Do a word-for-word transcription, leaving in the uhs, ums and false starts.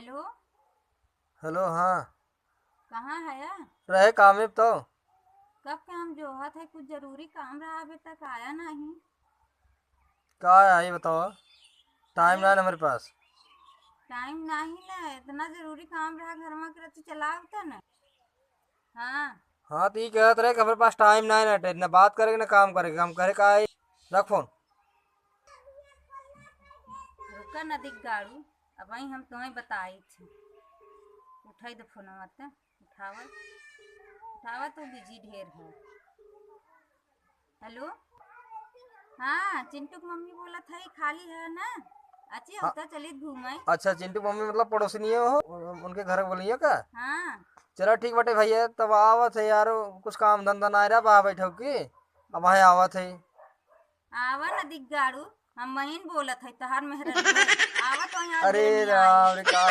हेलो। हेलो, हाँ। कहाँ है? रहे कामे पे तो। कब के हम जोहत है, कुछ जरूरी काम रहा, अबे तक आया नहीं। का है, ये बताओ, टाइम ना है ना हमारे पास। टाइम नहीं ना, इतना जरूरी काम रहा घर में, के तू चला आवता ना। हाँ। हाँ, तो ये कहत रहे कि हमारे पास टाइम ना है ना, ना बात करेके ना काम करेके, हम करे का है, रख फोन। रुका ना दिख गाड़ू, अब वही हम तुम्हें बताई थी। उठाई दे फोनवा त, उठावा, उठावा तो बिजी ढेर है। हेलो, हाँ, चिंटू की मम्मी बोलत है, खाली है ना? अच्छी हाँ। होता चलित घूमे। अच्छा, चिंटू की मम्मी मतलब पड़ोसनी है हो, उनके घर बोलिए का? हाँ। चला ठीक बाटे भैया, तब आवत है यार, कुछ काम धंधा ना रहा, बा बैठो की, अब वहाँ आवत है। आवा ना दिग्गाड़ू, हम महीन बोलत है, तहार मेहरा आवत है यहाँ अरे देनिया राम आई। रे, का